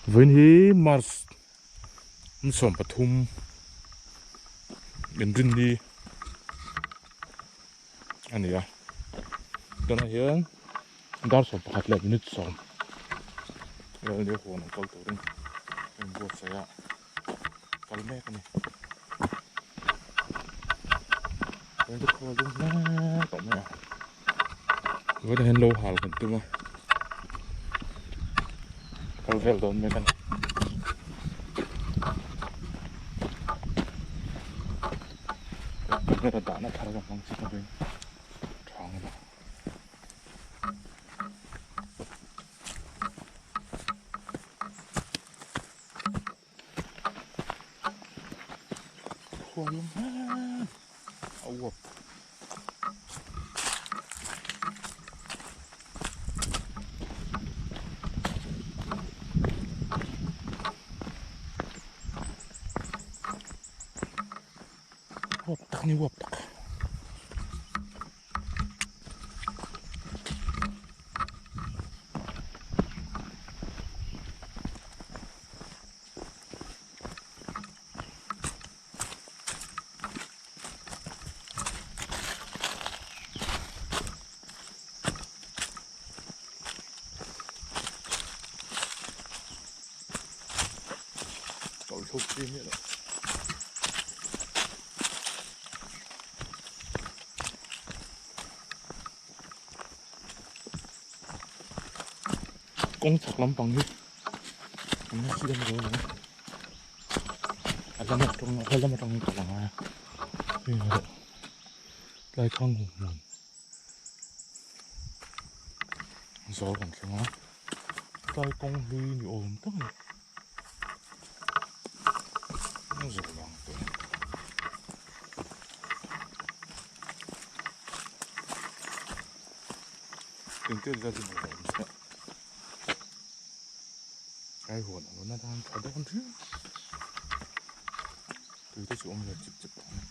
Vawiin hi March ni 13 inrinni a ni a tunah hian dar 11 leh minute 10 vel nia huan an kal turin a inbuatsaih a kal mek a ni. Vawiin chu khual dum hle tawh mai a vawiinah hian lo hal kan tum a kal vel dawn mek a ni. Camera dahna thar ka hmang chiah lovin tha ang a. Khualum hmel a uap. Uap tak ni uap tak. Kawng chhak lampang hi an la siam zo lo a a lam atang a lam atangin ka la ngai a hei erawh tlai khang hum hmun zawl kan thleng a tlai kawng hlui ni awm tak a ni zawl ang te. Engte zat hi maw awm chiah. Kai huan a rawn atan tha dawn riau. Tui te chu awm ve chip chip ang.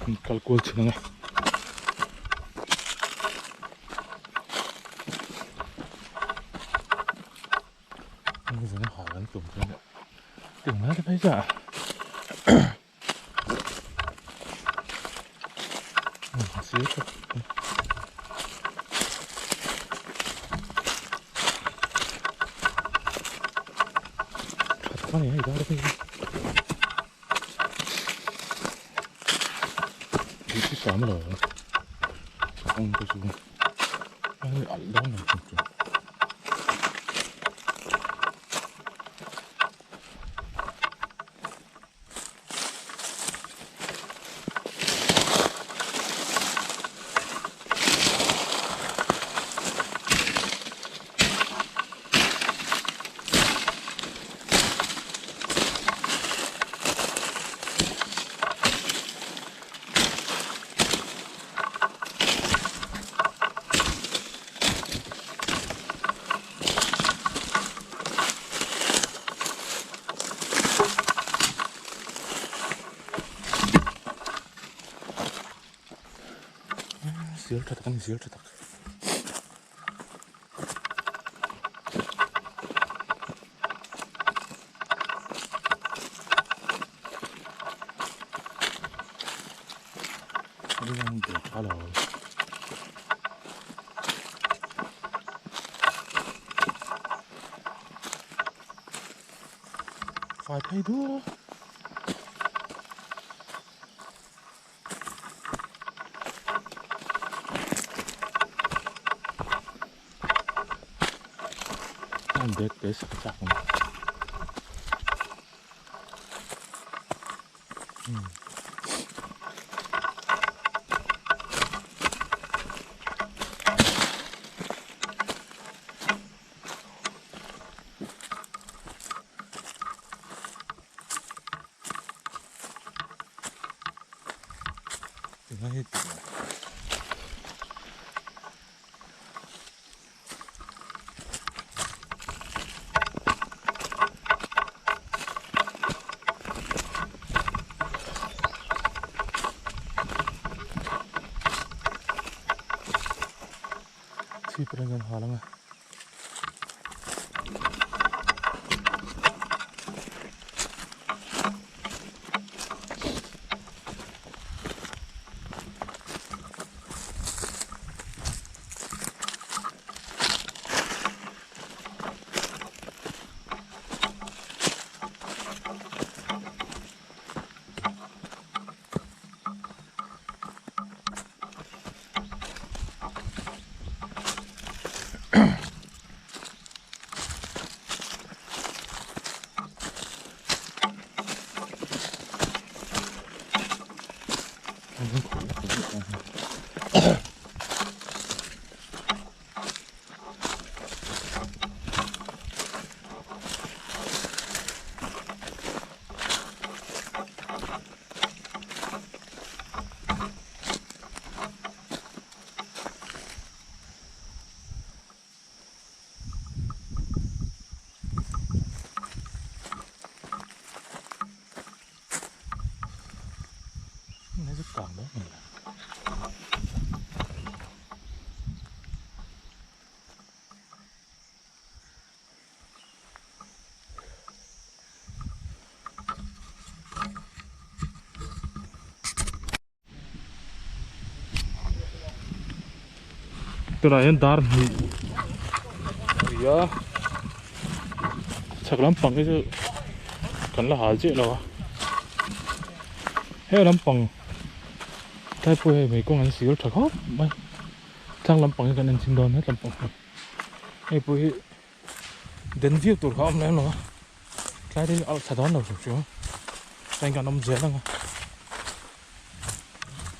An kal kual thin ang a. Zan a hal an tum chuan tum lai te phei chu a. tak a ni hei dar phei hi. Duhthusam lo a kawng te chu a alh dawn lo hrim hrim. Sial tha tak a ni sial tha tak. Fai phei duh. An bag te sak chak ang. Chhip reng kan hal ang a. Tunah hian dar hnih a ni a chhak lampang hi chu kan la hal chiah lo a he lampang tlai pawh hei mei kawng an sil tha khawp mai thlang lampang hi kan en chhin dawn het lampang hi hei pawh hi den viau tur kha a awm lem lo a tlai te hi a alh thla dawn lo hrim hrim a chuan kan awm zel ang a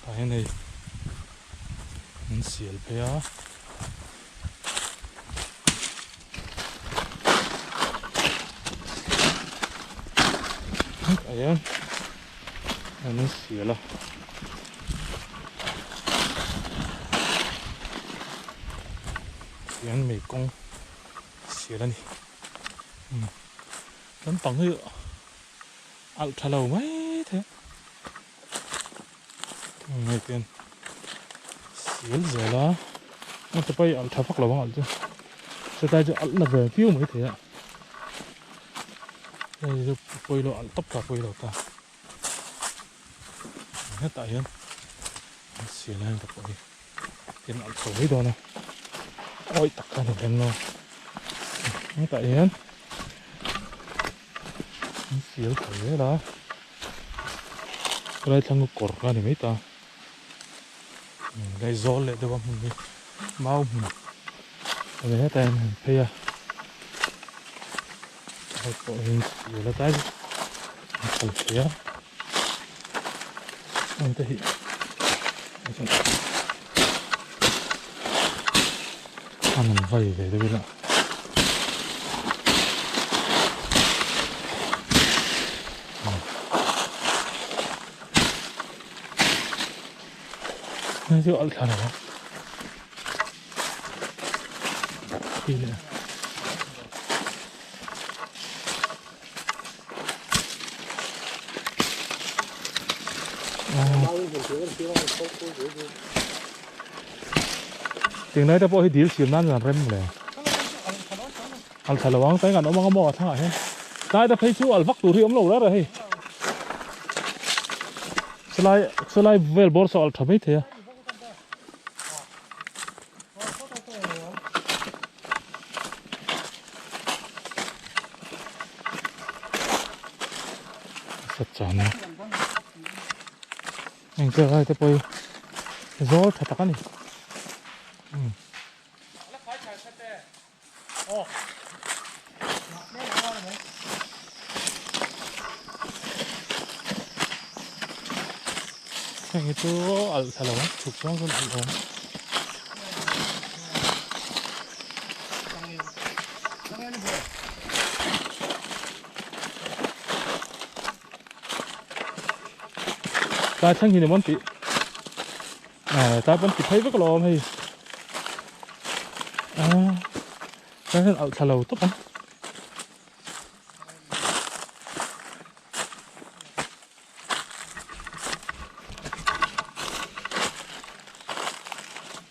tah hian hei an sial phei a. Hetah hian an sial a. Tihian mei kawng sial a ni lampang hi alh tha lo mai thei a hei te sial zel a hmasa pawh hi alh tha vak lo ang alh chu chutlai chu alh la ve viau mai thei a hei chu pawilo alh tawp ta pawilo ta. Hetah hian an sial a heng te pawh hi tin a chho mai dawn a awih tak kha a ni lem lo hetah hian. An sial chho zel a, helai thlang chu kawr kha a ni mai ta. Helai zawl leh deuh a hmun hi mau hmun a ni hetah hian an phei a, hei pawh hi sial atan an kal thei a, heng te hi an han vai ve deuh ila. Hei chu alh thla lo a khi leh Tiang lai te pawh hi dil siam nan an rem le. Al thla lo ang tlai ngan awm ang a maw a thlangah hian. Tlai te phei chu al vak tur hi awm lo reng reng hei. Chulai chulai vel bawr saw al tha mai thei a. Sat chan a. Eng te lai te pawh hi zawl tha tak a ni. Umm. Heng hi chu alh thla lo ang chhuk chuang chuan alh awm. Tlai thleng hi ni mawn tih. Tlai pawn ti phei vek alawm hei. Tlai hian alh thla lo tawp ang.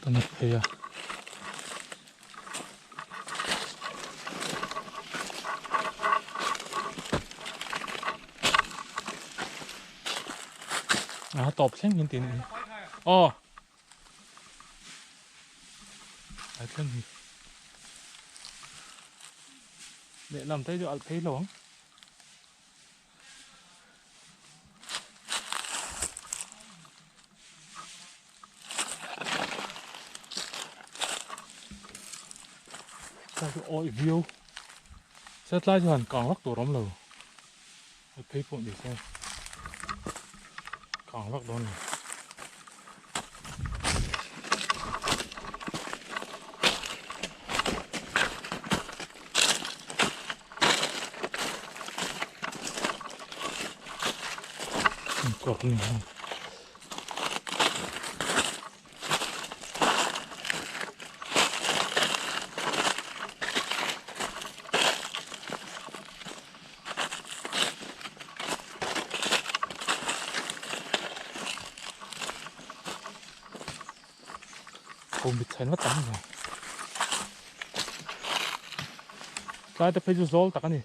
Ka nat phei a. A tawp thleng in tih anih hi. Aw. Ai thleng hi. Lehlam te chu alh phei lo ang. Tlai chu awih viau se tlai chu han kang vak tur awm lo a phei pawh ni se kang vak dawn lo. Kawr ni hei. Kawng bit chhen va tam ve. Tlai te phei chu zawl tak a ni.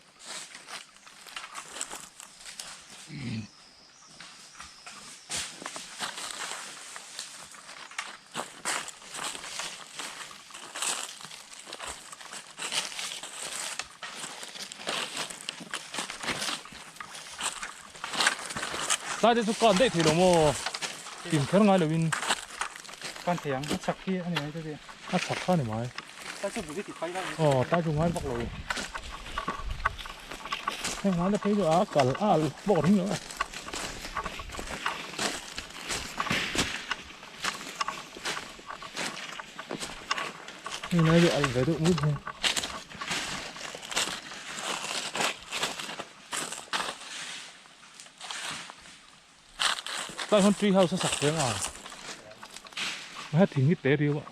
Tlai te chu kan daih thei lo maw? Tim kher ngai lo in. Kan thei ang, a chak hi a ni mai te. A chak kha a ni mai. Tlai chu bul hi ti phai lai. Aw, tlai chu ngai vak lo. Heng ngai na phei chu a kal a al bawk ring lo a. Heng ngai chu al ve deuh ngut hian. Tlai hian tree house a sak reng a. Hei thing hi te riau a.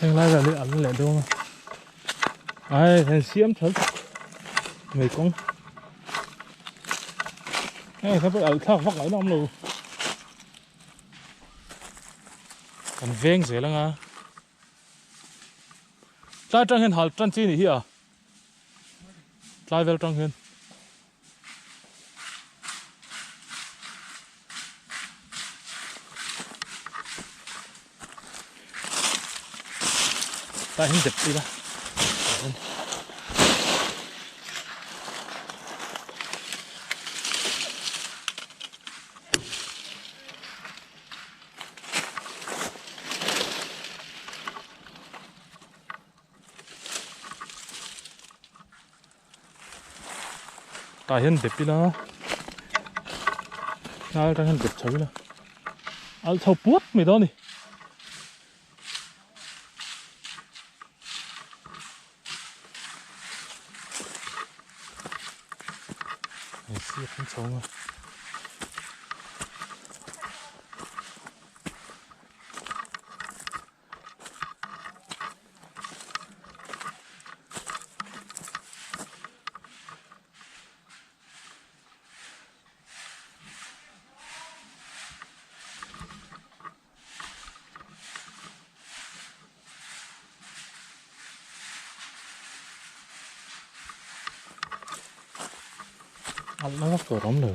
Heng lai vel hi an leh dawn a ai heng siam tha mai kawng. Hei kha pawh alh thlak vak ngaihna awm lo. Kan veng zel anga. Tlai tang hian hal tan chi ni hi a. Tlai vel tang hian. Tlai hian dep ila. Tah hian dep ila hnai atang hian dep chho ila alh chho puat mai dawn a ni. Hei sir kan chho ang a. Alh na vak tur a awm lo.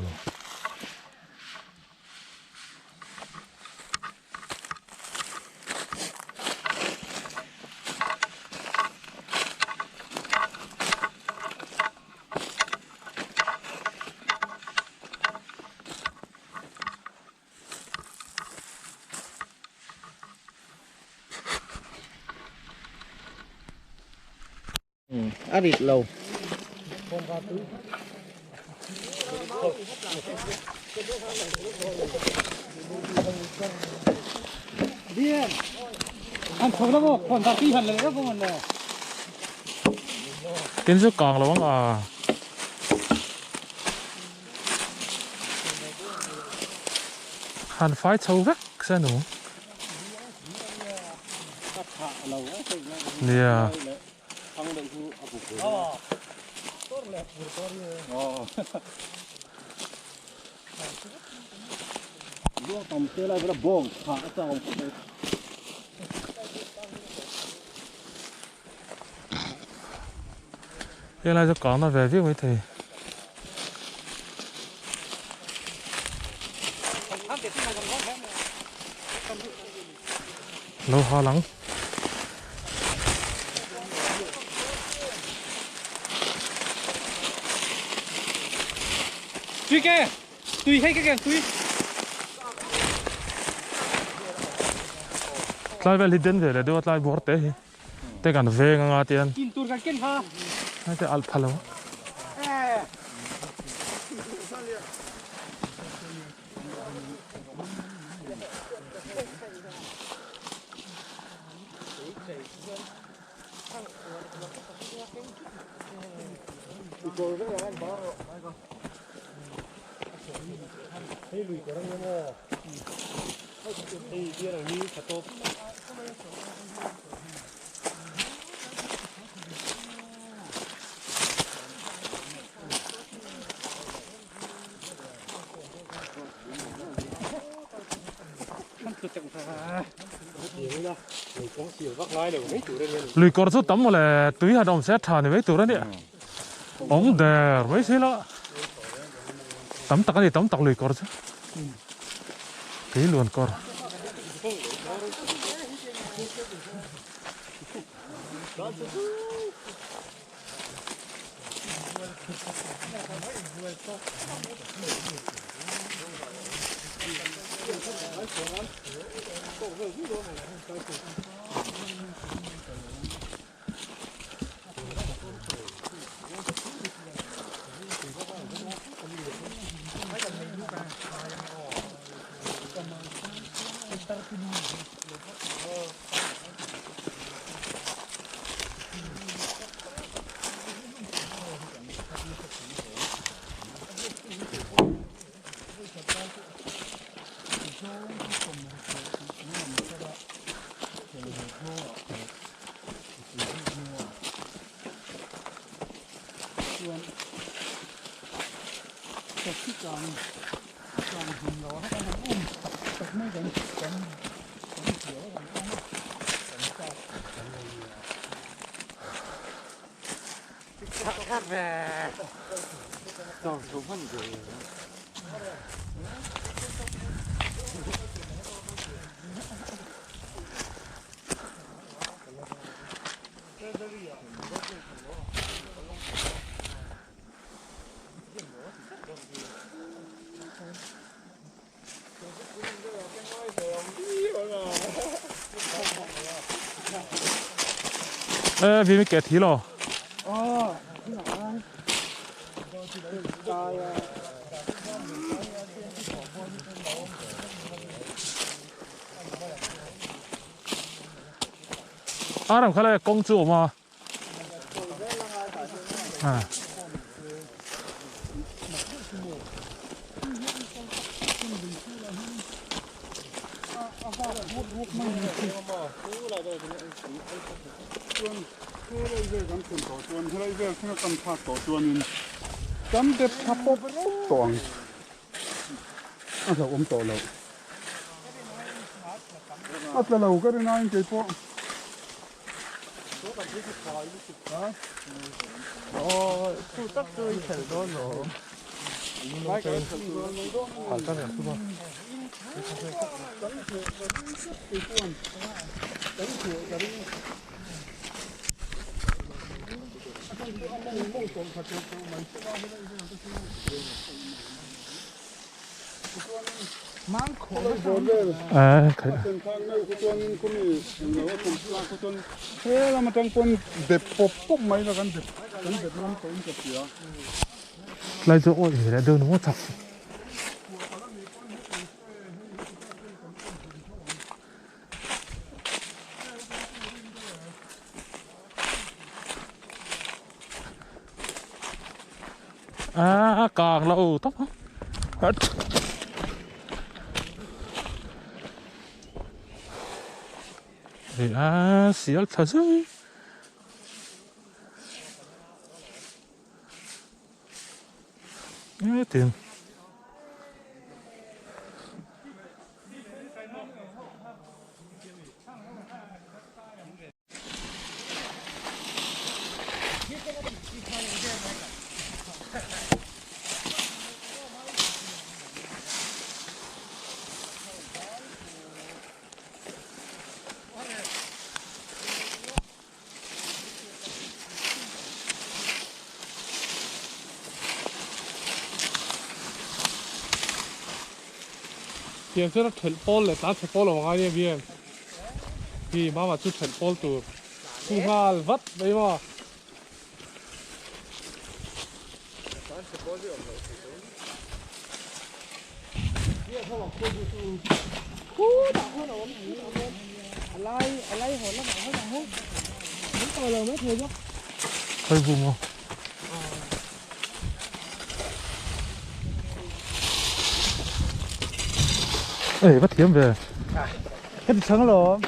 A rit lo. Tin chu kang lo ang a. Han fai chho vek se nu. Nia. Helai chu kangna ve viau maithei. Lo hal ang. Tui ke tui hei ke ke tui. Tlai vel hi den ve leh deuh a tlai bawr te hi te kan veng anga tian. In tur kan ken kha. Hei te alh phalo. Lui kawr chu tam mawle tui han awm se tha ni mai tur a nia awm der mai si la tam tak a ni tam tak lui kawr chu tui luan kawr. Ê, vì mới kẹt thí lò. À, làm cái này công chú mà. À. À, cái lại chỗ ôi thì lại đơn nó chặt. À, càng lâu tóc hả? À, xíu thật sự. Tiền. Tiền sẽ là thuyền bol để tán thuyền bol ở ngay đây vì mà mà chút thuyền bol từ thu ngal vắt đấy mà Hơi vùng không? Ê, bắt kiếm về. Hết sáng rồi.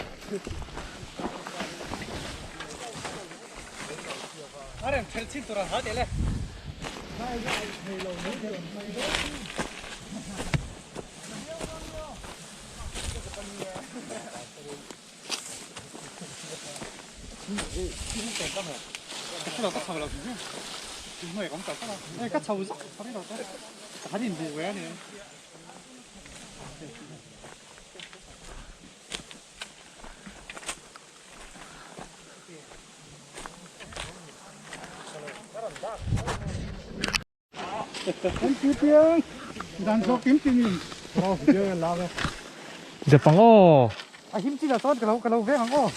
Giờ bằng ô. À, him chi là tốt cái lâu về hàng ô.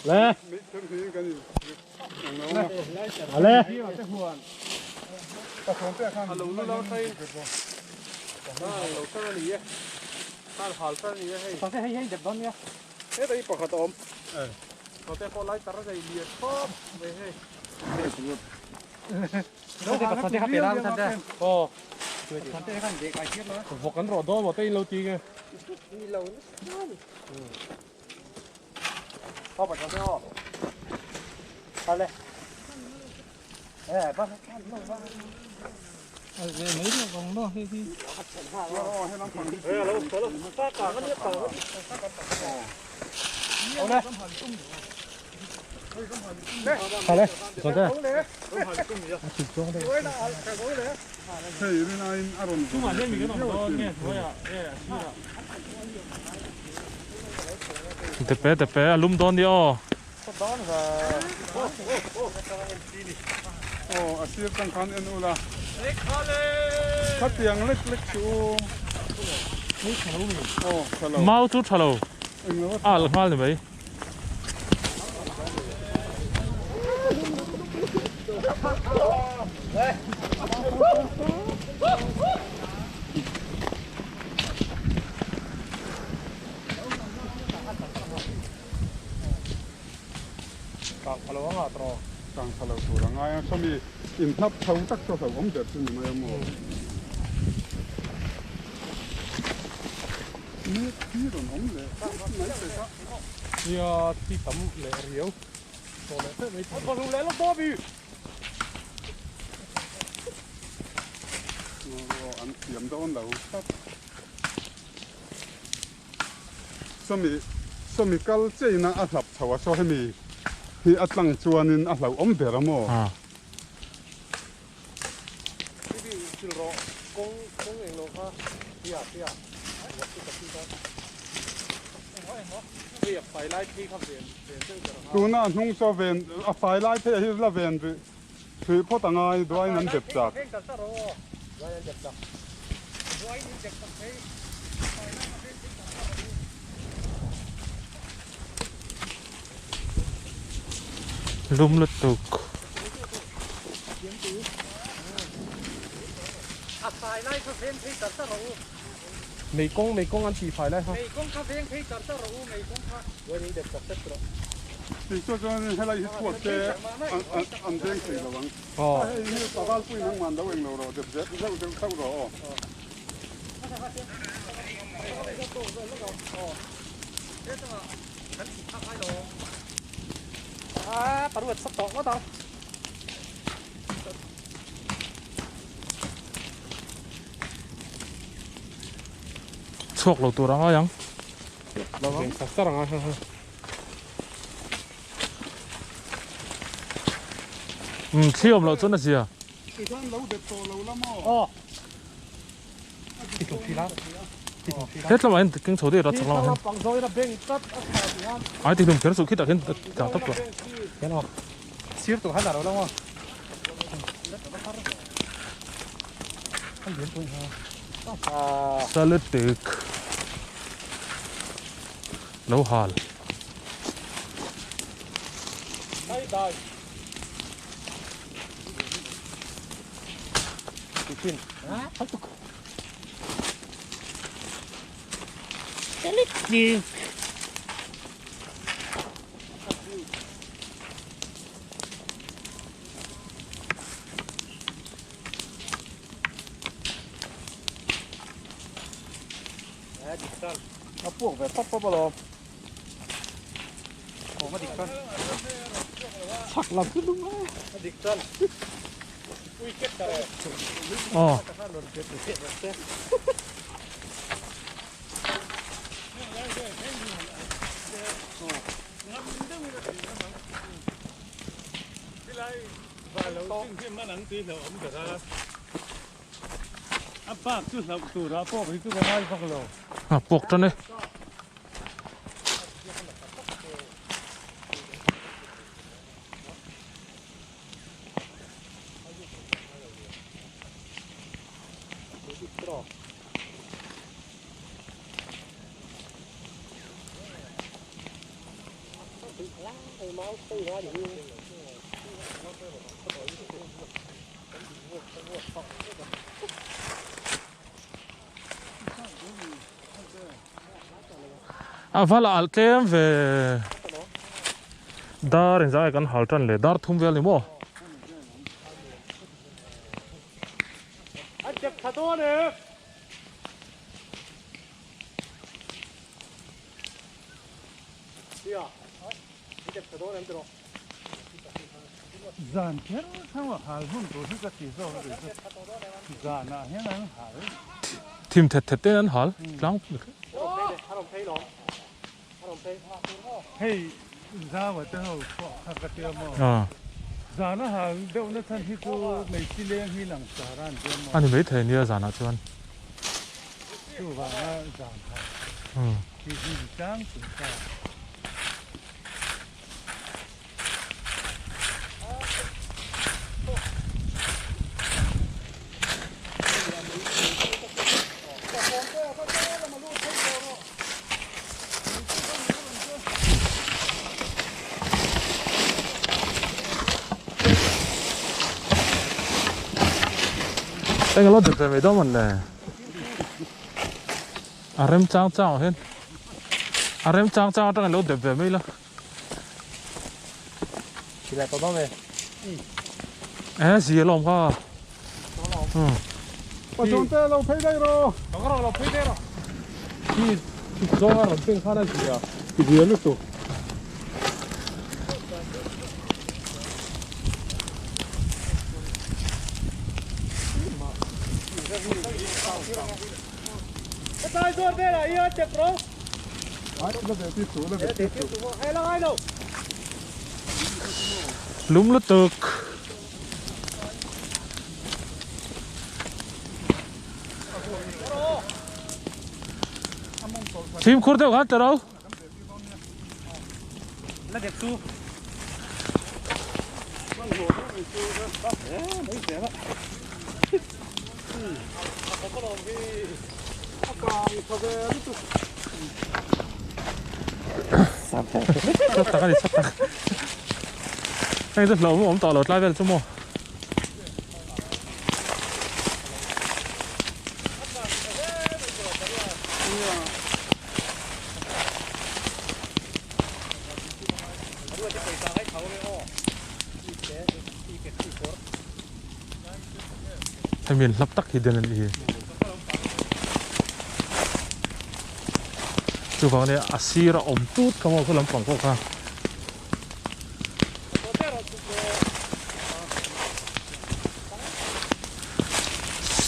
Lê. À lê. Tepe tepe a lum dawn nia aw. Aw a sir tang khan en ula. Khatiang lek lek chu u. Aw tha lo. Mau chu tha lo. A alh nghal ni mai. Kang pha lo anga tawh. Kang pha lo tur a ngai a, sawmi inhnap tho tak chu a hlauhawm ber chu ni mai a maw. Mek thi rawn awm leh mai che kha. Nia thi tam leh riau tawh leh feh mai thei. An leh lawk dawn mi. An thiam dawn lo tlat. Sawmi sawmi kal cheina a hlap chho a, saw hemi hi a tlang chuanin a hlauhawm ber a maw? Tuna a hnung saw ven a fai lai phei ah hi la ven rih hrih phawt a ngai duain an dep chak. Lum lutuk. Tih chu chuan helai hi chhuat te an veng thei lo ang. Hei hi paval pui nang man lo eng lo rawh dep zeuh zeuh deuh thauh rawh aw. Chhuak lo tur a ngai ang. Umm thli awm loh chuan a zia. He tlawmah hian keng chho daih rawh chak lamah hian. Ai tihlum kher suh khitah khian tlang tawp tawh. Salutuk lo hal. Aw. A puak tan e. A vala alh tlem ve dar inzai kan hal tan leh dar thum vel ni maw. Zan kher thang a hal hun tur hi ka ti zawk a ri chu. Zanah hian an hal. Thim thet thet ten an hal tlang. Hei zawa te ho pawh kha ka tia maw. Zan a hal deuh na chhan hi chu meichi leng hi lang sar a an tia maw. A ni maithei nia zanah chuan. Chuvanga zan hal hi hi ni tlangpui ta. Eng alo dep ve mai dawn mawn le. A rem chang chang ah hian a rem chang chang atang alo dep ve mai la. Eh zia lawm kha. Pachuan te lo phei daih rawh. Lo phei daih rawh. Khi chhuk zawng a rawn peng khan a zia. Zia lutuk. Lum lutuk. Fimkhur deuh khan taro. Sat tak a ni sat tak. Heng chu hlauhawm awm tawh lo tlai vel chu maw. Hemi an hlap tak hi den a nih hi. Chuvang ania a sir a awm tut kha maw khu lampang pawh kha.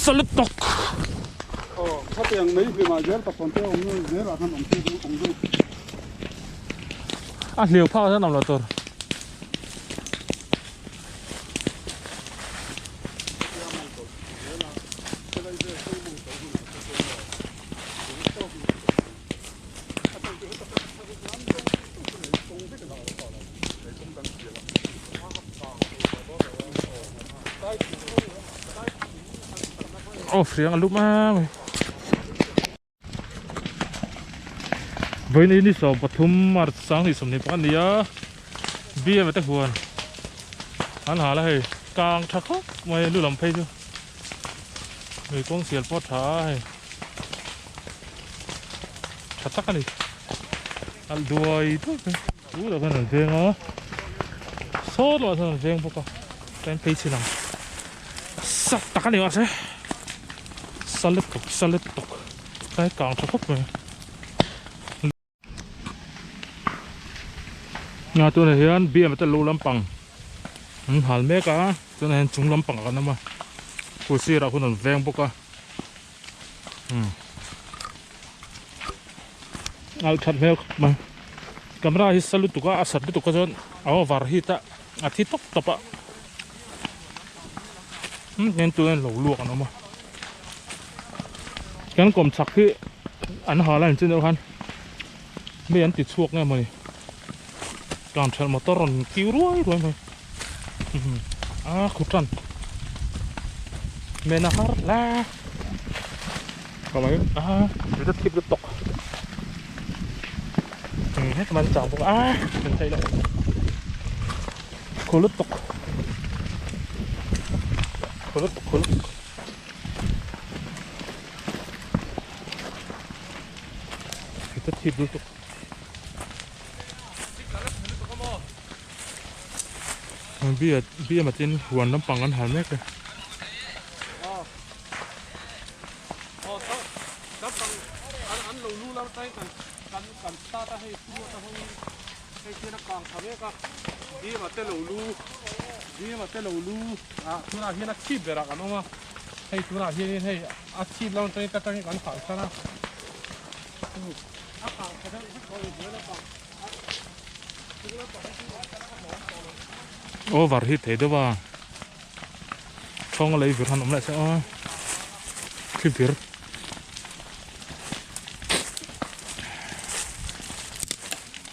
Salut tawk. Aw khatiang mai hlimah zel pasawn te awm zelah khan awm te awm deuh. A hliau phak ah hian awm lo tur. Aw hriang a lum a mai. Vawiin ni 13 March 2021 a ni a BM te huan an hal a hei kang tha khawp mai lu lam phei chu lui kawng sial pawh a tha a hei tha tak a ni alh duai duai mai chu lah khan an veng a saw lah chuan an veng bawk a tlem phei chhin ang sak tak a ni mahse sa lutuk sa lutuk tlai kang tha khawp mai. Nga tunah hian BM te lu lampang an hal mek a tunah hian chung lampang ah kan awm a khu sirah hun an veng bawk a umm alh that hmel khawp mai camera hi sa lutuk a a sat lutuk a chuan a over heat a a thi tawp tawp a umm hian tunah hian lo luak an awm a kan kawm chhak hi an hal a in chin deuh khan. Mi an ti chhuak nge mawni tlan thelh motor rawn kiu ruai ruai mai a khu tan mena har la ka mai a mi ta thip lutuk het man chang bawk a kan thei lo khu lutuk khu lutuk khu lutuk. Heta thip lutuk. Bia bia matin huan lampang an hal mek e. Hei khian a kang tha mek a, bim a te lo lu, bim a te lo lu ah tunah hian a chhip berah kan awm a, hei tunah hianin hei a chhip lam atangin ka tangin kan hal san a, a kang tha deuh vek tawh a ni hnuai lampang a chung lampang hi chu Over hi thei deuh a, thawng a lei vir han awm leh se aw, thli vir.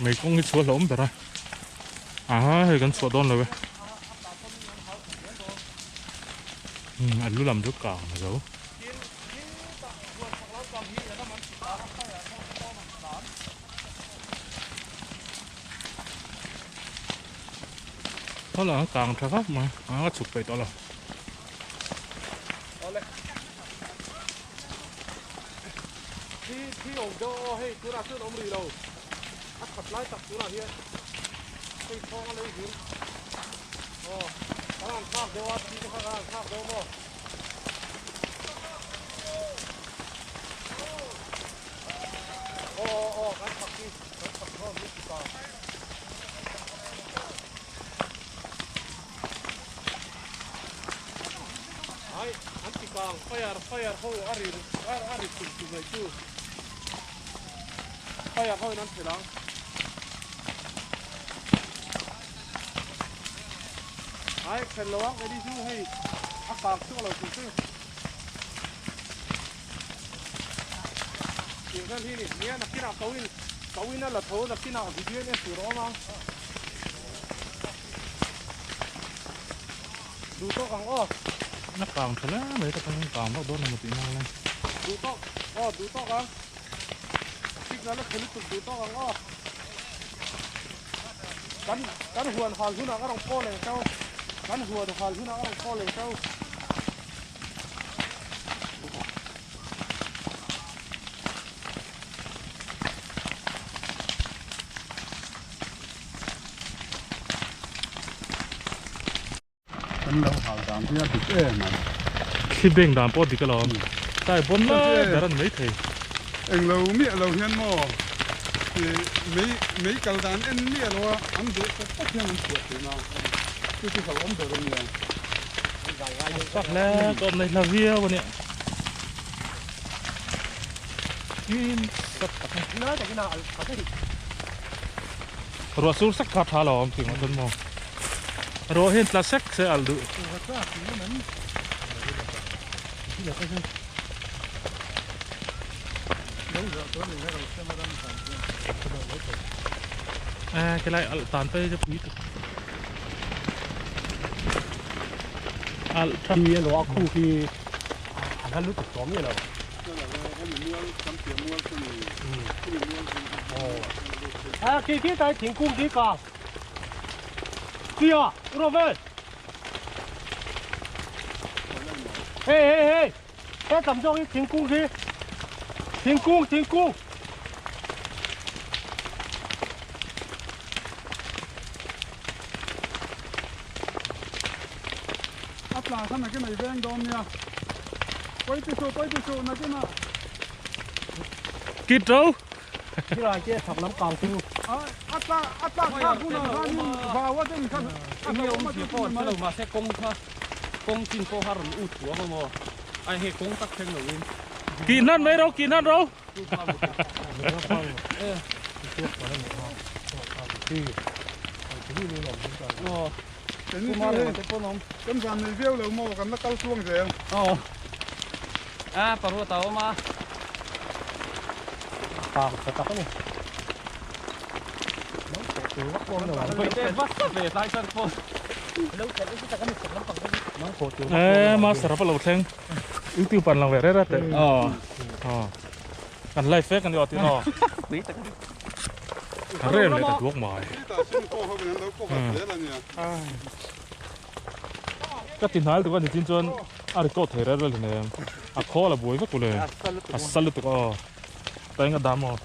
Mei kawng hi chhuah hlauhawm ber a, aha hei kan chhuah dawn lo e, umm a lu lam chu kang a zo. Khaw lah kang tha khawp mai a ka chhuk peih tawh lo. Thi thi awm deuh aw hei tunah chuan awm rih lo a khat lai tak tunah hian hei thawng a lei vir aw kan han thlak deuh a thi te kha kan han thlak deuh maw. Aw aw aw kan chhak hi kan chhak hlawm hi ti ta. Ai an ti kang fire fire ho a ri a ri tum tum mai chu fire ho in an thel ang. Ai thel lo ang kei chu hei a kang chu a lo tum chu. Tiang hian hi ni nia nakinah ko in ko in a la tho nakinah video in en tur a awm ang. Duh tawk ang aw. Na kang tha hle mai ka tang kang vak dawn emaw tih nang le. Duh tawk aw duh tawk ang. Signal a chhe lutuk duh tawk ang aw. Kan kan huan hal hunah ka rawn call eng chau. Kan huan hal hunah ka rawn call eng chau. Kan lo hal dan hi a dik em mai. Thli beng dan pawh a dik alawm. Tai bawn lai ber a ni maithei. Englo miah lo hian maw mei mei kal dan en miah lo a an duh tak tak hian an chhuah thin a chu chu hlauhawm ber a nia. Tak hle ka awm nei hla viau a nia. Tin sat tak a ni. Ruah sur sek kha tha lo awm tih ngawt chuan maw. Ruah hian tla sek se alh duh. A cái lai alh tan pe chu pui tuk. Alh tha. Khi a lo a khu khi a hla lutuk tawh miah lo. À, khi khi tại thingkung khi kang. Kia, Robert. Hey hey hey. He tam zawk hi thingkung khi. Thingkung thingkung. A tla kha nakin a i veng dawn nia. Pawi ti suh, pawi ti suh nakin a. Kit ro. Khilai te chhak lam kang chu. A tla a tlak thlak hunah khanin vau a den kha a hlauhawm a ti chu ni mai. Lo mahse kawng kha kawng chin pawh kha rawn ut thuam a maw? Ai hei kawng tak thleng loin. Kih hnan mai ro, kih hnan ro. Kan zan nei viau lo maw kan la kal tluang zel. Aw. A paruat a awm a. Kang tha tak a ni. E master a lo thleng youtube an lang ve reh reh teh aw kan live vek ani aw tih aw a rem leh ta duak mai ka ti hnai lutuk a ni chin chuan a record thei rel rel hleinem a khawl a buai vek ule a sal lutuk aw ta eng a dam aw.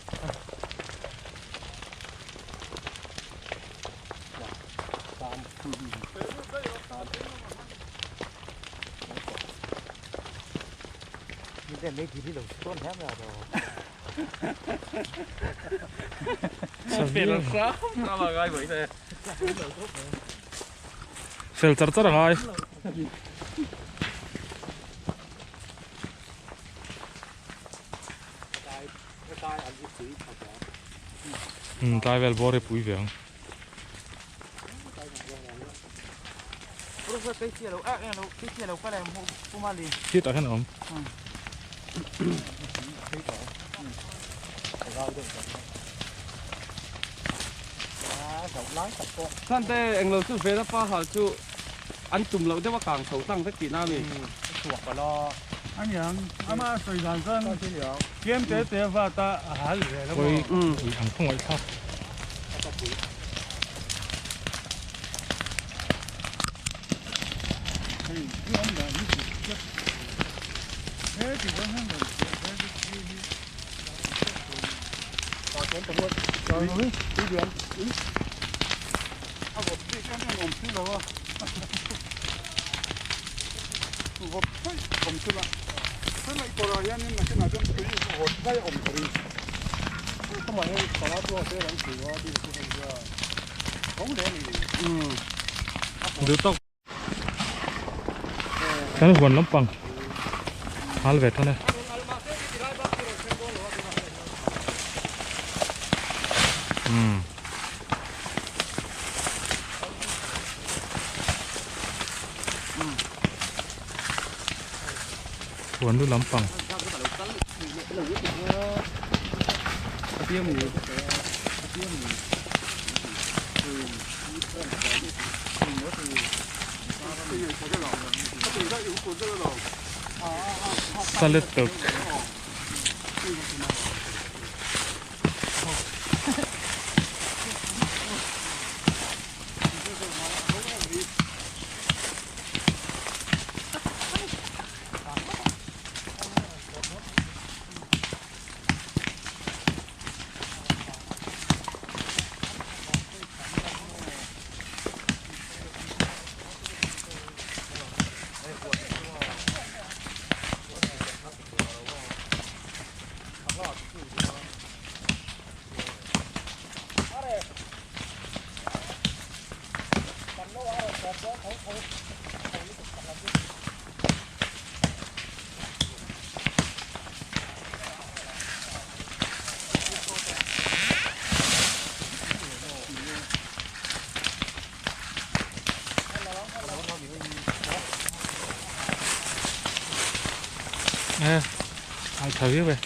Fel hram hram a ngai mai te. Fel char char a ngai. Umm tlai vel bawr hi pui ve ang. Khitah hian a awm. Sante englo chu vela pa hal chu an tum loh deuh a kang chho tlang vek tihna a mi. Aniang ama sawi dan chuan tlem te te vat a a hal zel a maw. Ui ang khawngaih thlak. Hei hi awm dan hi chu tlat he ti chuan hian rawn chhiah zel chu thi hi a vawt bik em em awm si lo a vawt hraih awm si la helaih kawrah hianin nakinah chuan tui vawt hraih a awm ka ring Duh tawk. Kan huan lampang hal ve than e. Umm. Huan lu lampang. Salet tuk. Eh, ai tha viau e.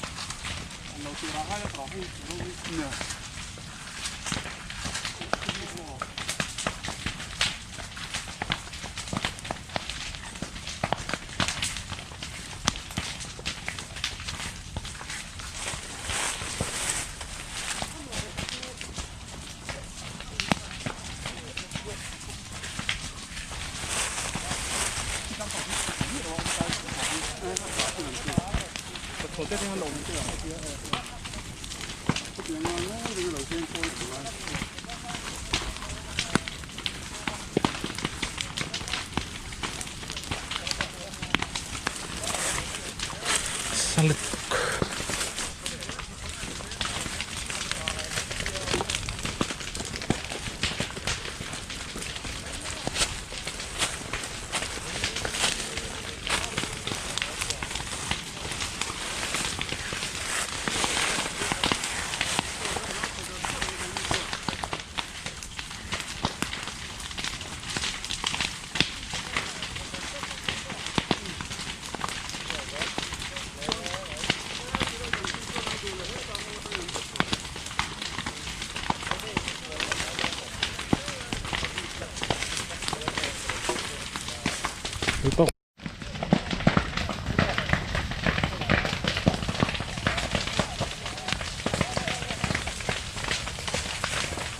Salet.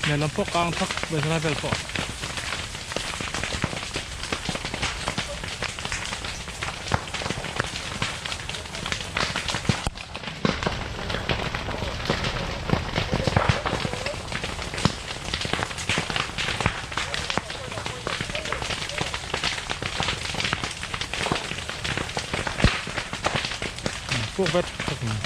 Lehlam pawh kang thak mai helai vel pawh. Puk vet thak mai.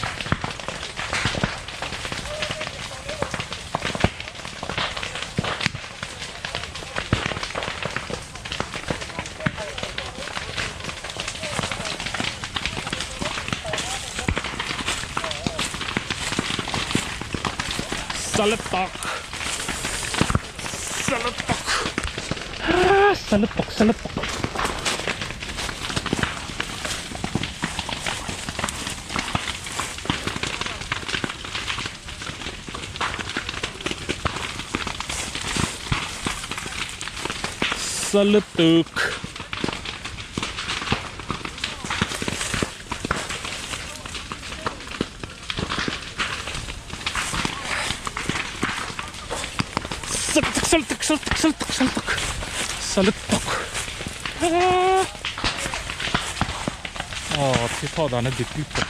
Salatak Salatak Salatak Salatak Salatuk Saltuk, saltuk, saltuk, saltuk, saltuk. Oh, thi tho dan a dik lutuk.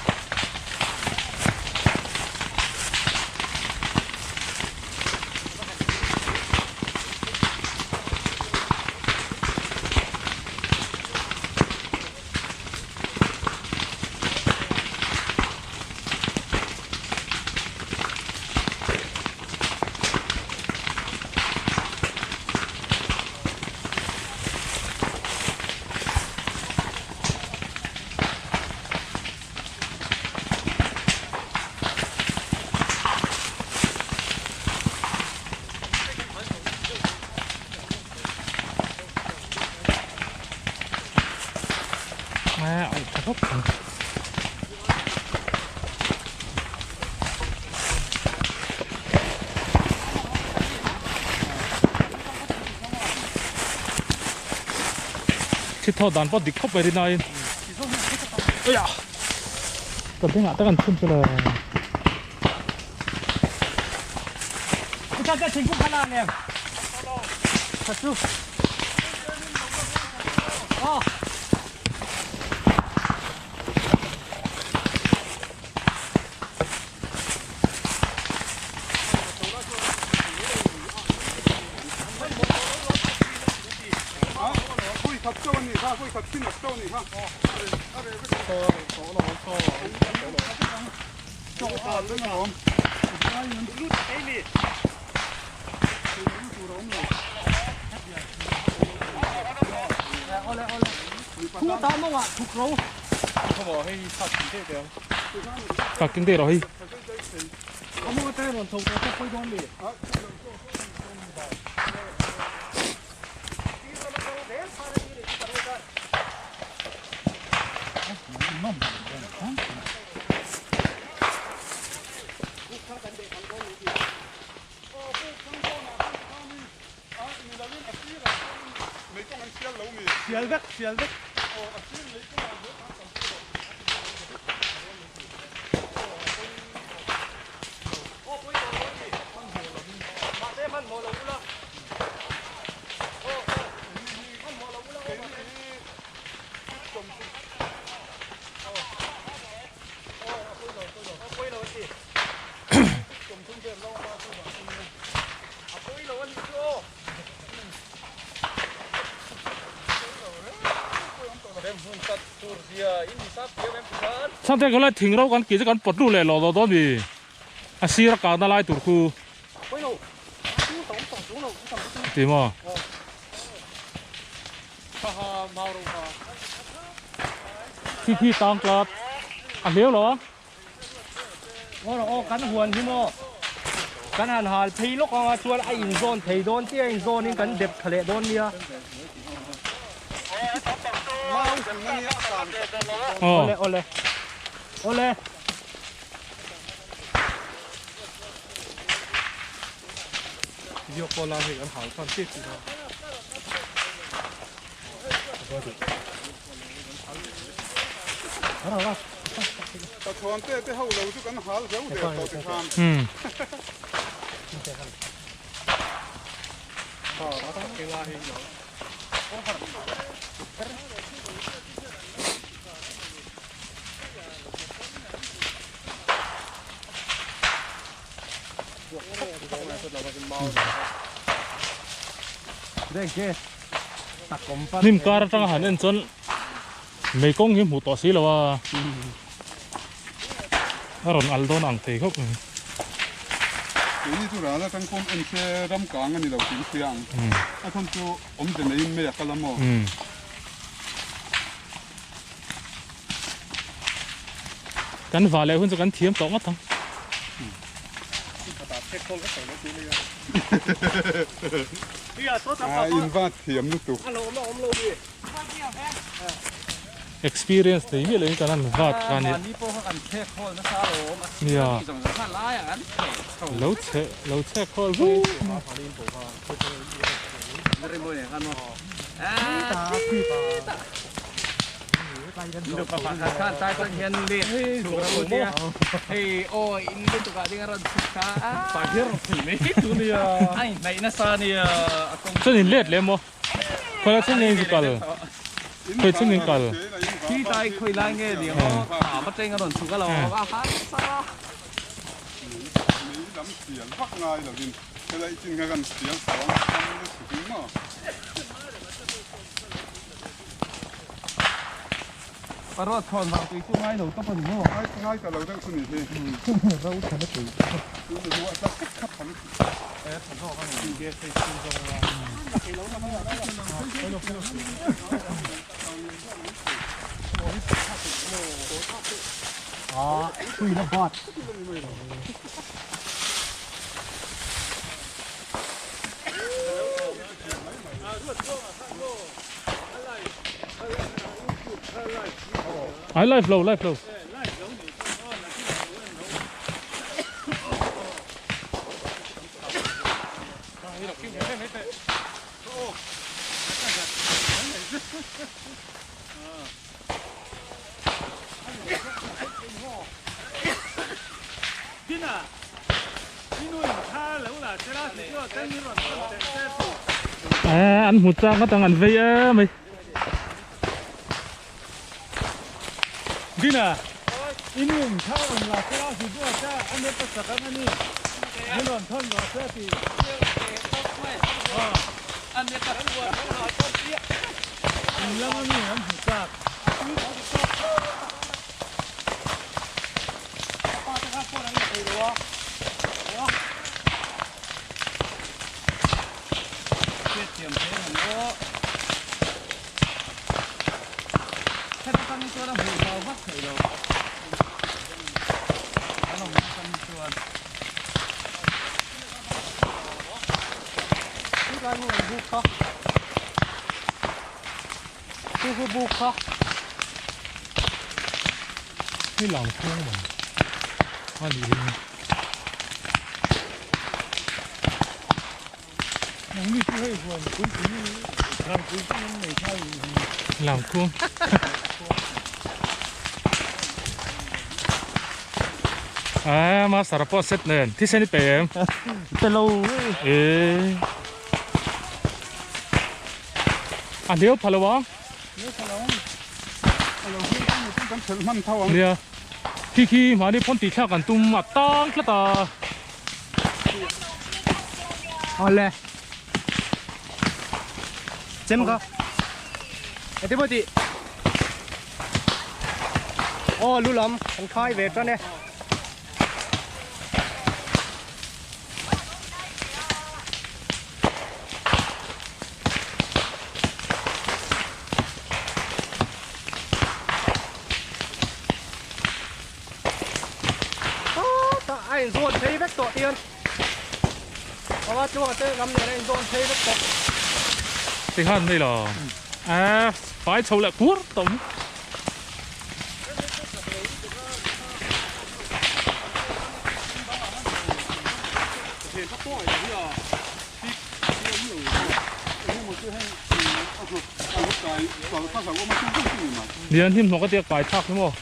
Mẹ, thật hốc. Thì thọ đàn bắt địch khóc về đi này. Ây da. Tập thế ngã ta cần phun cho là. Chúng ta chính phủ khá là nè. Thật sự. Phạt kinh tế rồi. Sang thế cái lại thỉnh rauกันกี่จะกันปลดรูเลยหล่อตัวมีอาชีพการนั่นไล่ตัวคู่ตีมั้งที่ที่ตองกลับอันเลี้ยวเหรอว่าเราออกกันหวนที่มั้งกันหันหันพี่ลูกของอาชวนไอ้อินโซนไทยโดนที่อินโซนนี่กันเด็บทะเลโดนเนี่ยโอเลโอเลโอเลยกโบราณเห็นหาความเจ็บสิครับ นิ่มการตั้งหันเอ็นจนไม่กงหิมหูต่อสีแล้วว่าอารมณ์อัลโดนอังเทครับนี่ตัวเราแล้วตั้งคนเอ็นเซรำกลางอันนี้เราถึงเสียงไอ้คนตัวอมจะในเมียกะละมอกันฝ่าแล้วคุณจะกันเทียมต่อมาทั้ง In va thiam lutuk. Experience nei miah loin kan han vat kha a nia. Nia. Lo chhe lo chhek khawl vut. Chuan in let leh maw? Khawi chhung in zu kal? Khawi chhung in kal? Parua chhawn vang tui chu ngai lo tawp a ni maw? Ngai ngai ta lo deuh chu ni hi. Ro tha na tui. Ruah tla khep khap tha lutuk. E tha zawk a ni. Ah, tui na bat. Ai live lo live lo. An hmu chang atang an vei em mai. Dina, inu in tha rawn la che a si duah che a net a sak ang a ni. Min rawn thawn rawh che a ti. In lam a mi an hmu chak. Hi lang khuang mai a nih hi. Nangni chu hei huan puitling thlai puitling an nei thlai in hi. Lang khuang. A master pawh set nen thisen i pe em? Pe lo. E a hliau pha lo ang. Hliau pha lo ang. A lo hliau ang chu kan thelh hman tho ang. Nia. Khi khi mahni pawn tih thlak an tum a tang tlat a. Awle. Chem ka. Ete pawh tih. Aw lu lam kan khai ve tan e. A inzawn phei vek tawh tian awa chuang te lam nen a inzawn phei vek tawh. Tikhan mai lo a fai chho leh kur tawh mai. Lian hnim hnawk a tia kai thlak hi maw.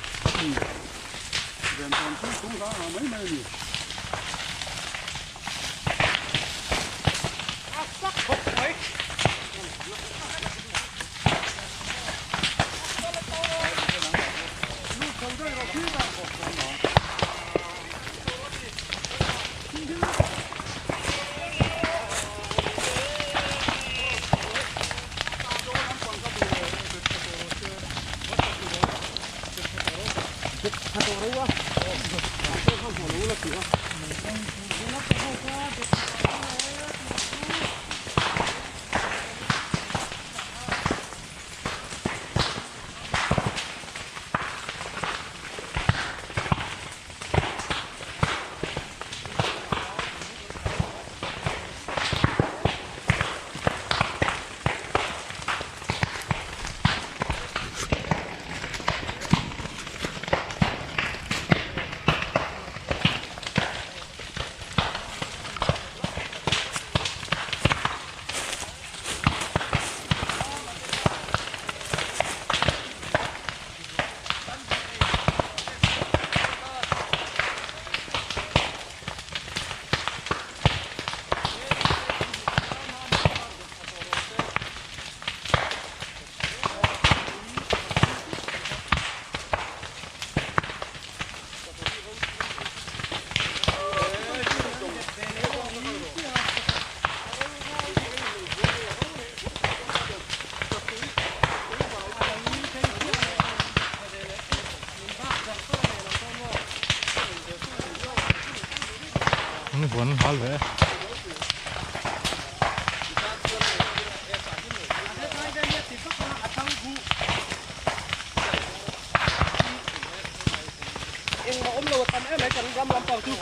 ram lampang chu.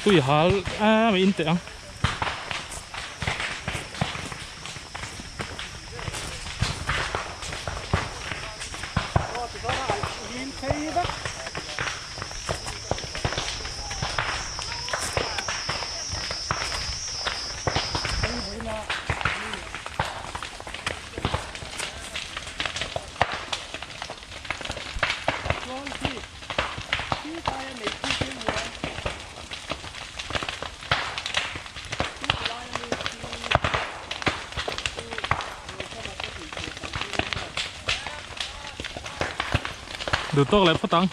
Tui hal a in teh ang. Duh tawk leh phawt ang.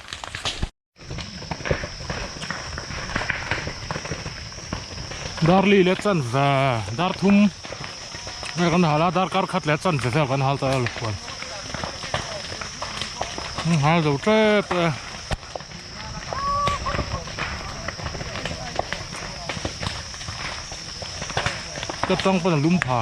Darli leh chan ve dar thum vel kan hal a darkar khat leh chan ve vel kan hal ta a lakhuan hal zo tep e. Ka tang pawn a lum pha.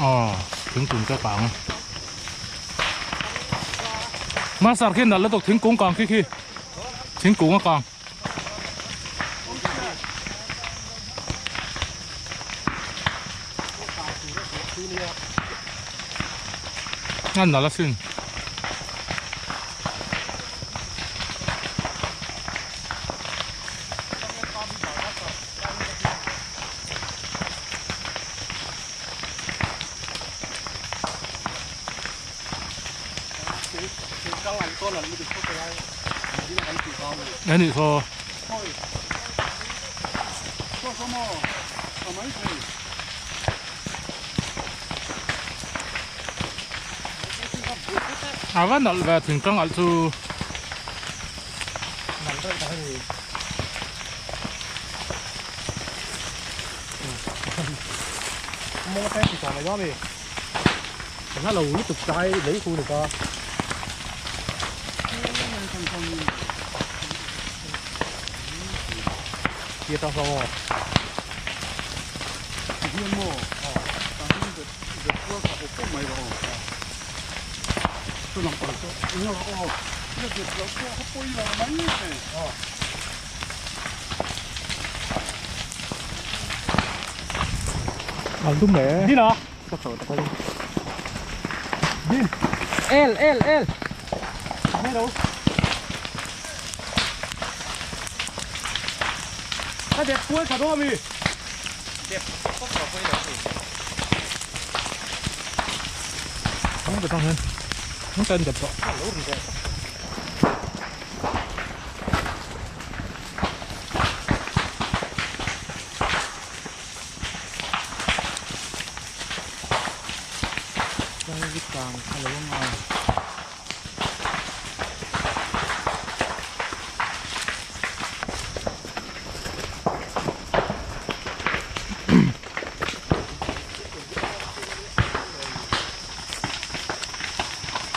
Aw thingkung te kang master khi nalh lutuk thingkung kang khi khi thingkung a kang. A nalh asin. Ani saw. A va nalh ve thingtlang alh chu. El el el. Cái đẹp cuối cả đó mì. Không phải trong hơn. Không tên đẹp rõ.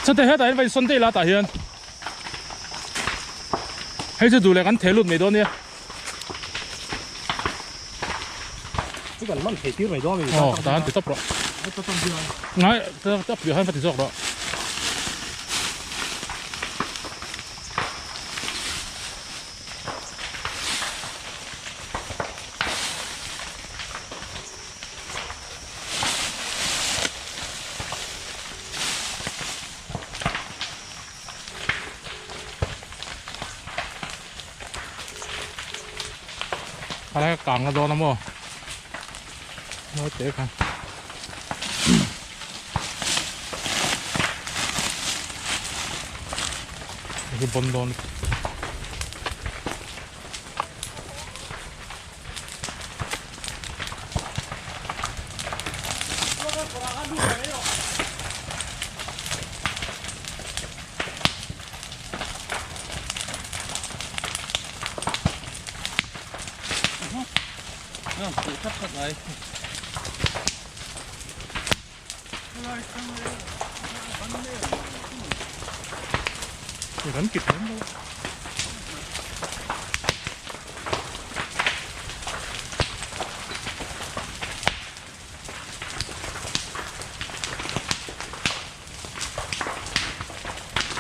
Chate hetah hian vai sawn daih la tah hian hei chu duh leh kan theh lut mai dawn nia. Chu kan man thei tir mai dawn a mi. Aw tah hian ti tawp rawh. Ngai ta piah hian va ti zawk rawh. Khalai ka kang na dawn a maw mawi te kha hi bon dawn. Kan kit lem lo.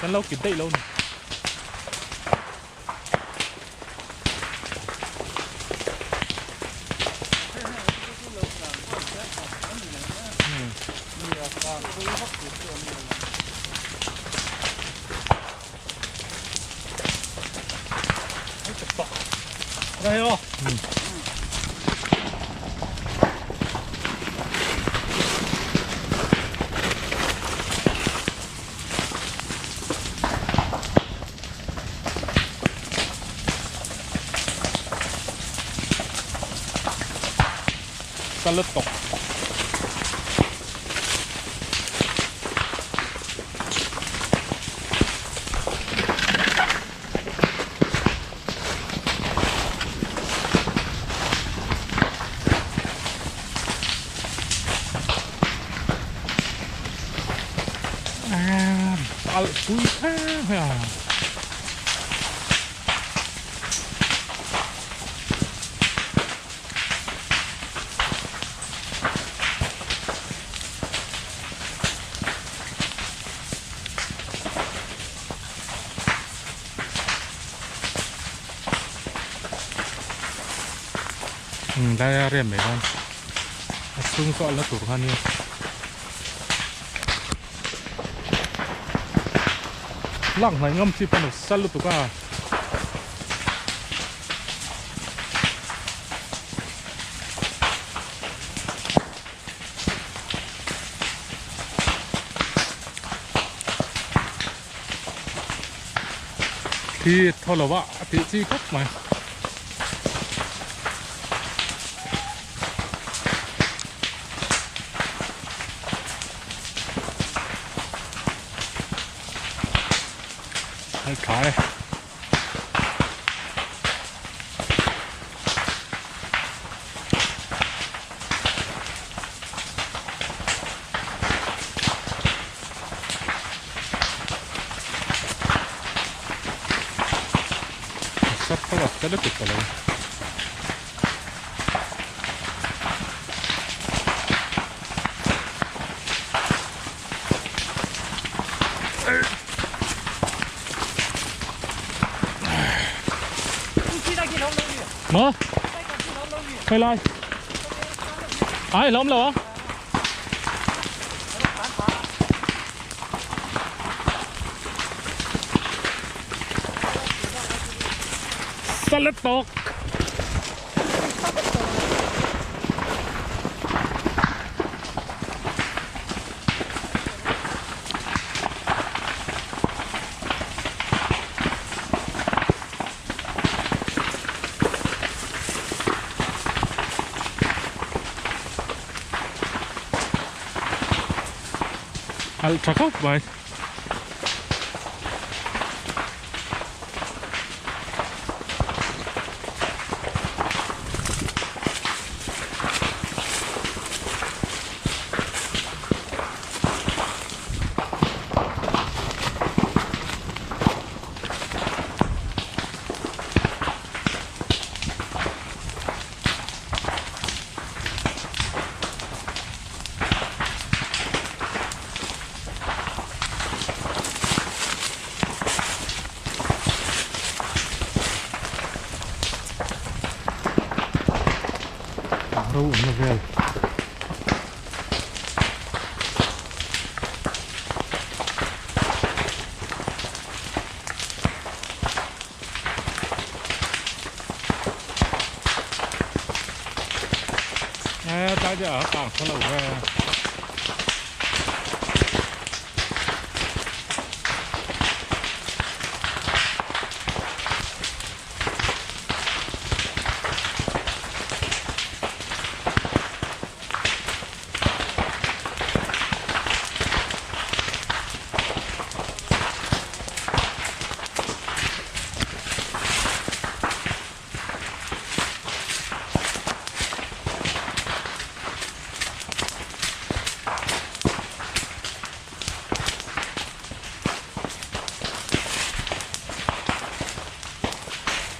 Kan lo kit daih lo ni. Đây không? Sa lớp tộc. À, al pui tha ha. Đây rem mấy con sung sợ là tụt han nha. Lăng này ngâm chi phần sal tụt cả. Thì thôi là vợ thì chi khóc mày. Cái sắp có gặp cái đất cực rồi. Mà quay lại ai lắm rồi sao lết tọt Al chakop mày. Đâu nó về. À, ta giờ ở cảng không lâu về.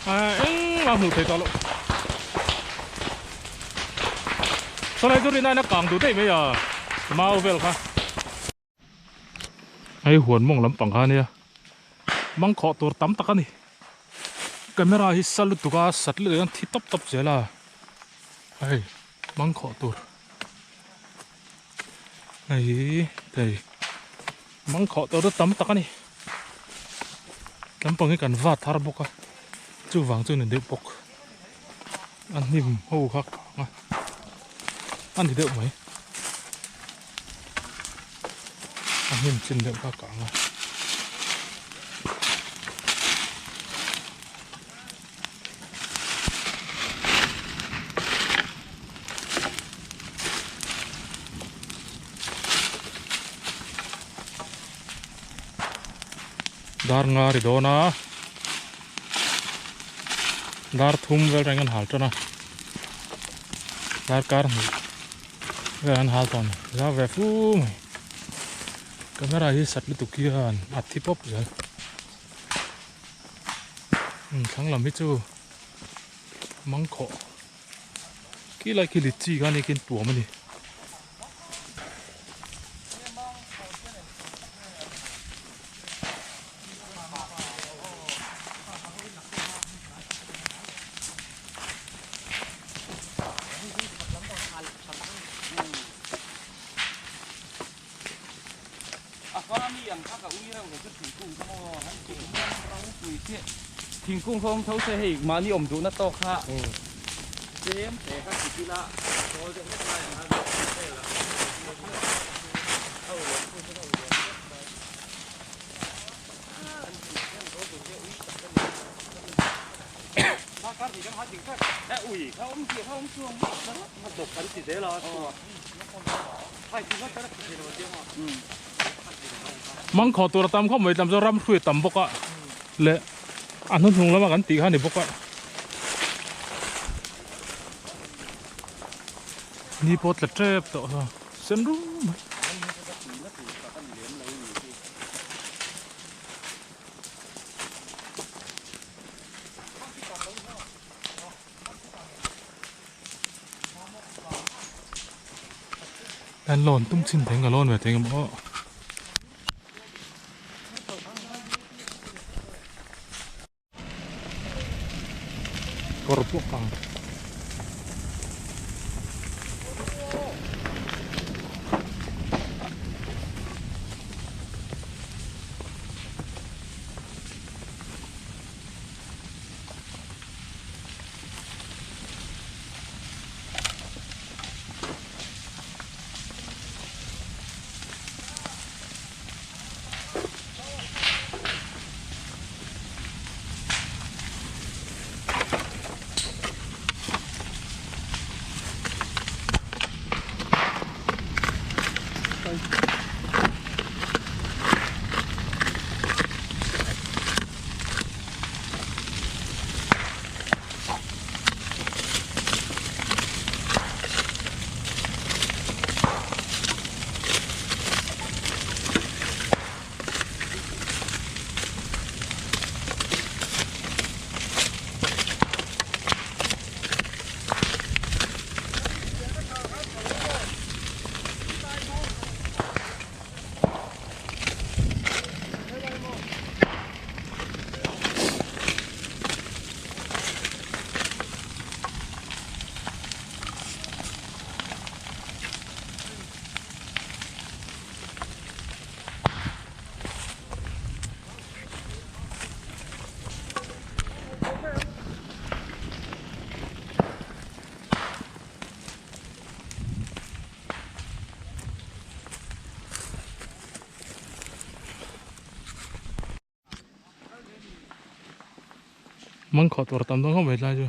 Engmah hmuh theih tawh loh. Sawlai chu rin aiin a kang duh daih mai a mau vel kha. Hei huan mawng lampang kha ania mangkhawh tur tam tak a ni. Camera hi sa lutuk a sat lutuk hian thi tawp tawp zel a hei mangkhawh tur hei hei mangkhawh tur chu tam tak a ni. Lampang hi kan vat har bawk a chuvang chuan a ni deuh bawk a hnim ho kha kang a a ni deuh mai a hnim chin deuh kha kang a. Dar nga ri dawn a dar thum vel reng an hal tan a dar kar hnih vel an hal tawh a ni zau ve fu mai camera hi sat lutuk hian a thi pawp zel thlang lam hi chu mangkhawh khi lai khi litchi kha nia khian tuam a ni. Thingkung kha awm tho se hei mahni awm duhna tawk kha tlem te kha ti ila sawl deuh hlek lai ang a vel a Mangkhawh tur a tam khawp mai tlam chuan ram hrui a tam bawk a leh a hnuhnung lama kan tih kha a ni bawk a ni pawh tla tep tawh a sen rum mai. An lawn tum chin thei ang ka lawn ve thei ang maw. Kawr pawh kang. Mangkhawh tur tam dawn khawp mai tlai chu.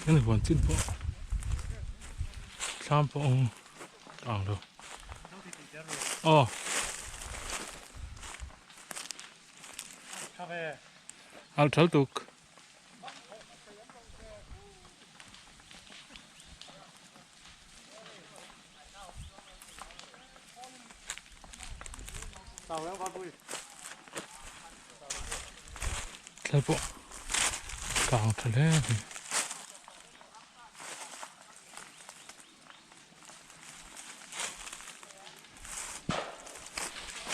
Heng huan chin pawh thlam pawh ang ang lo. Aw. Al thal tuk. Kang tha hle mai.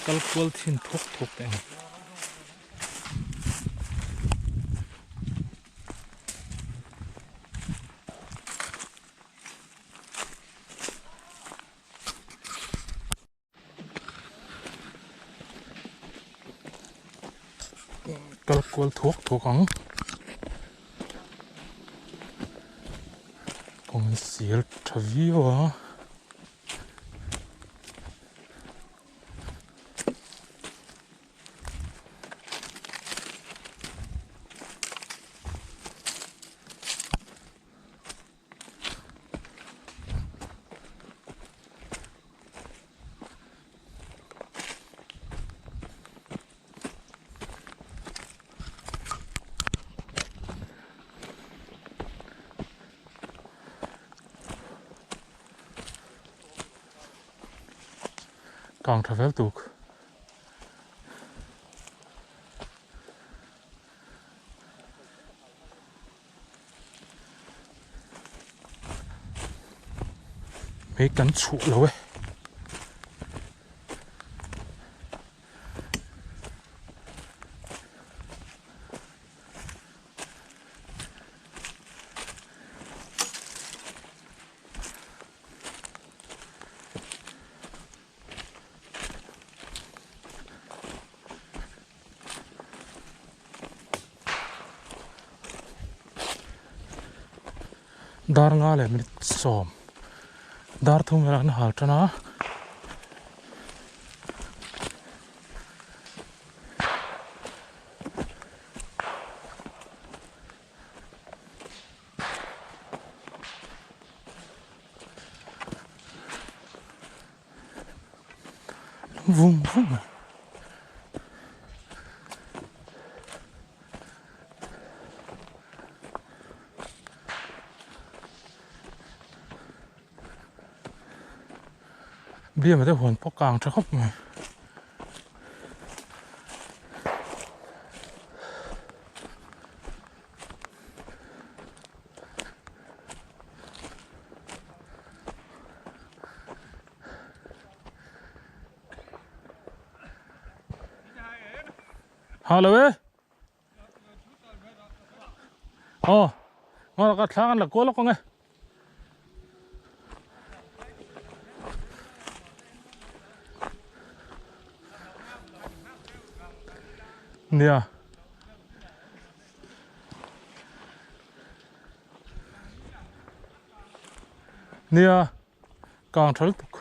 Kal kual thin thawk thawk teh ang. Kal kual thuak thuak ang kawng sial tha viau a. Kang tha vel tuk. Hei kan chhuah lo e. Dar nga leh minute sawm dar thum velah an hal tan a. Vung vung a. Biam te huan pawh kang tha khawp mai. Hello e. Oh, ngor ka thlang an la kual lawk ang e. Nia. Nia. Kang tha lutuk.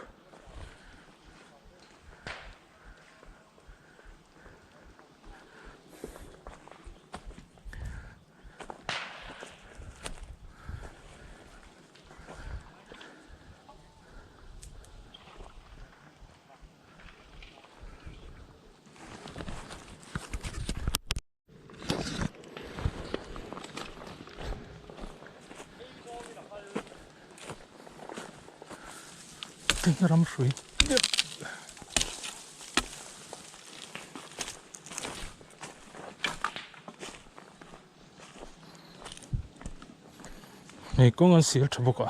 Ram hrui Hei kawng an sil tha bawk a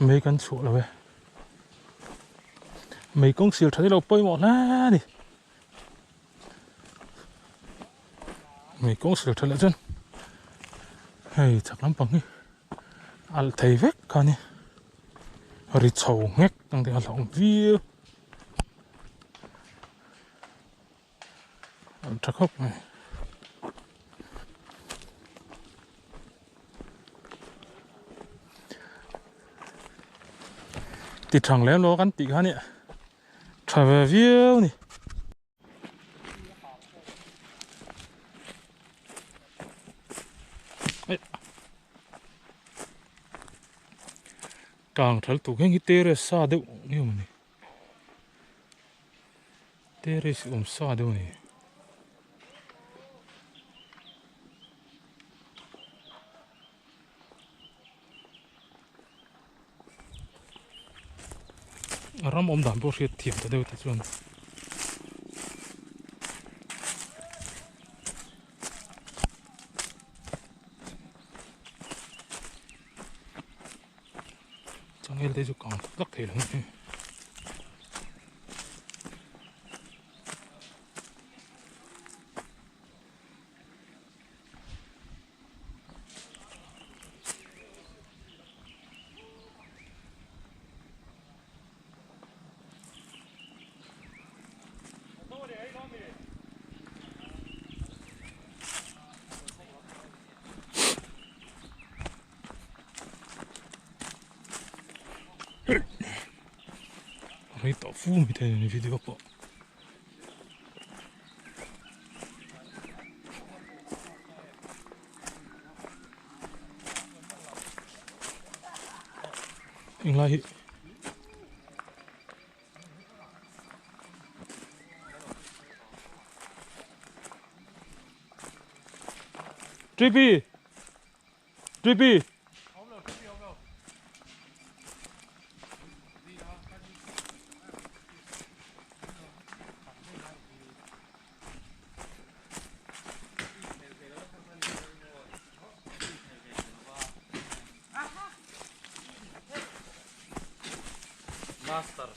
mei kan chhuah lo e mei kawng sil tha hi lo pawimawh hle a ni. Mei kawng sil tha leh chuan hei chhak lampang hi alh thei vek kha a ni ri chho nghek ang te kha a hlauhawm viau alh tha khawp mai. Ti thang lem lo kan tih kha a nia tha ve viau a ni. Kang thal tuk heng hi terrace sa deuh nge maw ni terrace awm sa deuh a ni. A ram awm dan pawh hriat thiam ta deuh te chuan Changel te chu kang tak tak thei lo ni. Rei tawh fu mai thei ni video pawh. Englai hi Trippy Trippy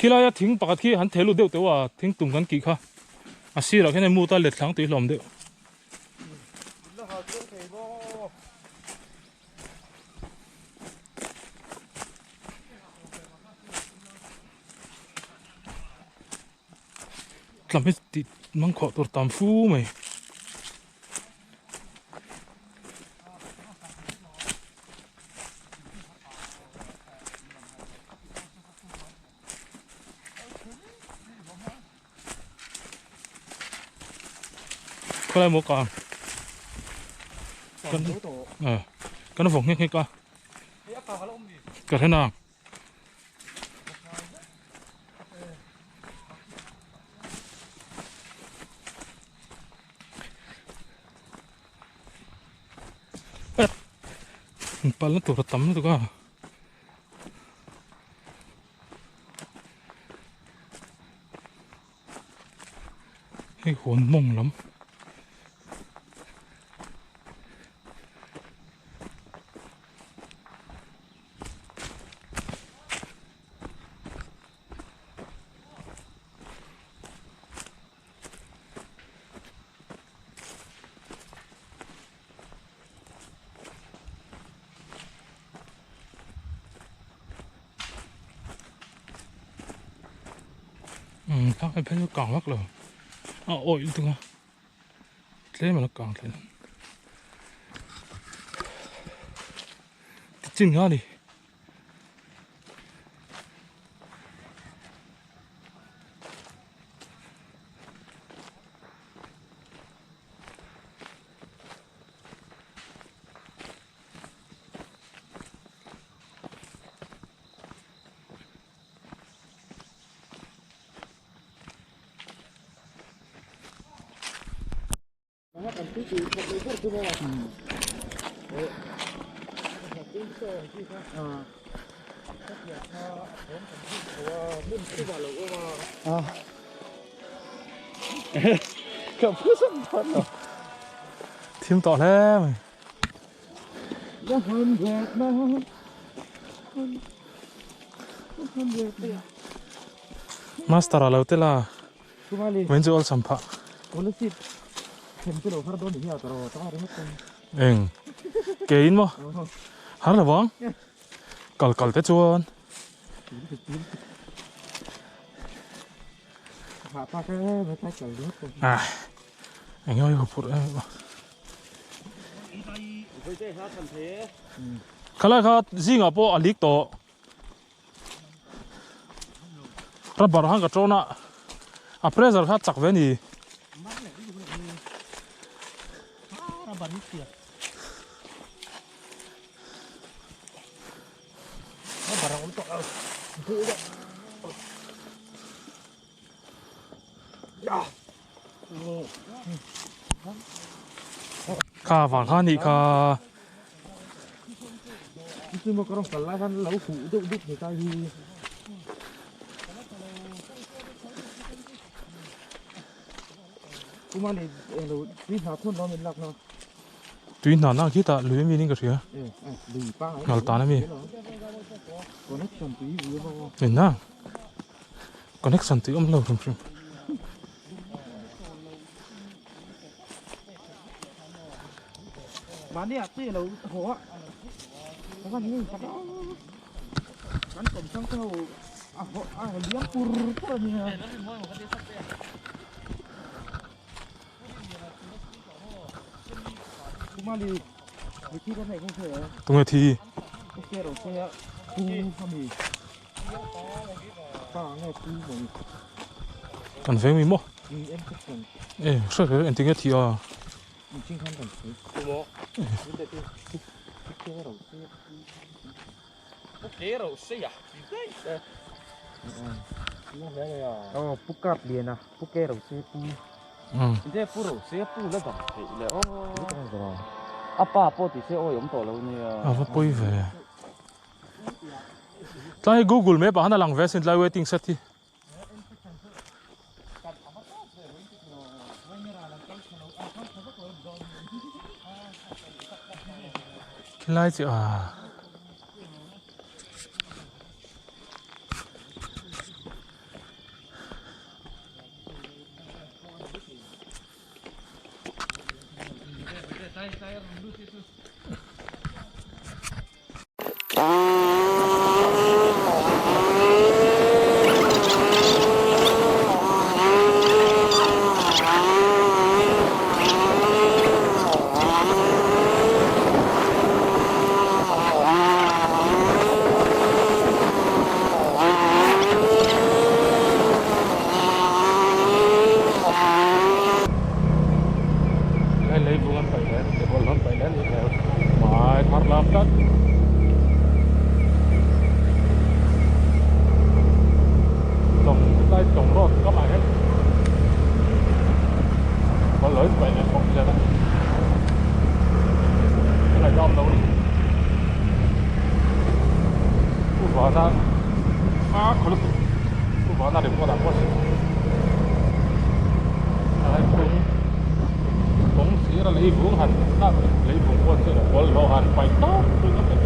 Khilaia thing pakhat khi han thei lut deuh teuh a, thing tum kan kih kha a sirah khian hei mut a let thlang tui hlawm deuh. Tlam hi tih mang khawh tur tam fu mai. Khawlai maw kang kan kan vawk nghek nghek a ka hre nang. Palna tur a tam lutuk a. Hei huan mawng lam. Thang phei chu kang vak lo a awih lutuk a tlem a la kang thei chin nga ni. Thim tawh hle mai. Master a lo tel a. Min chu awlsam phah. Eng ke in maw har lo vang kal kal te chuan ah eng nge maw phurh em em khalai kha zingah pawh a lik tawh. Rubber khan ka tawn a, a pressure kha chak ve a ni. Kha vang kha nih kha. Tui hna na khi tah lui ami ning ka hria. Ngal tan ami. Ina. Connection tui awm lo hrim hrim. Mani a te lo ho a. Kan ni tak a. Kan kom chang te ho a ho a liam pur pur ani a. Tunge thi. Kan veng mi maw? E hre hre engtin nge thi a? A va pawi ve. Tlai Google map ah khan a lang ve asin tlai waiting shed hi. Khilai chu ah. Hei lei vung an paih leh te bawlhhlawh an paih leh anih hmel mai thar lam tlat. Tlawng tlai tlawng road kamah hian bawlhhlawh in paih leh bawk zel a a ngaihdam lo a ni. Pu Vana a khaw lutuk Pu Vana report ah pawh a kawng kawng sir a lei vung han lak lei vung pawh chu bawlhhlawh han paih tawp tawp a ni.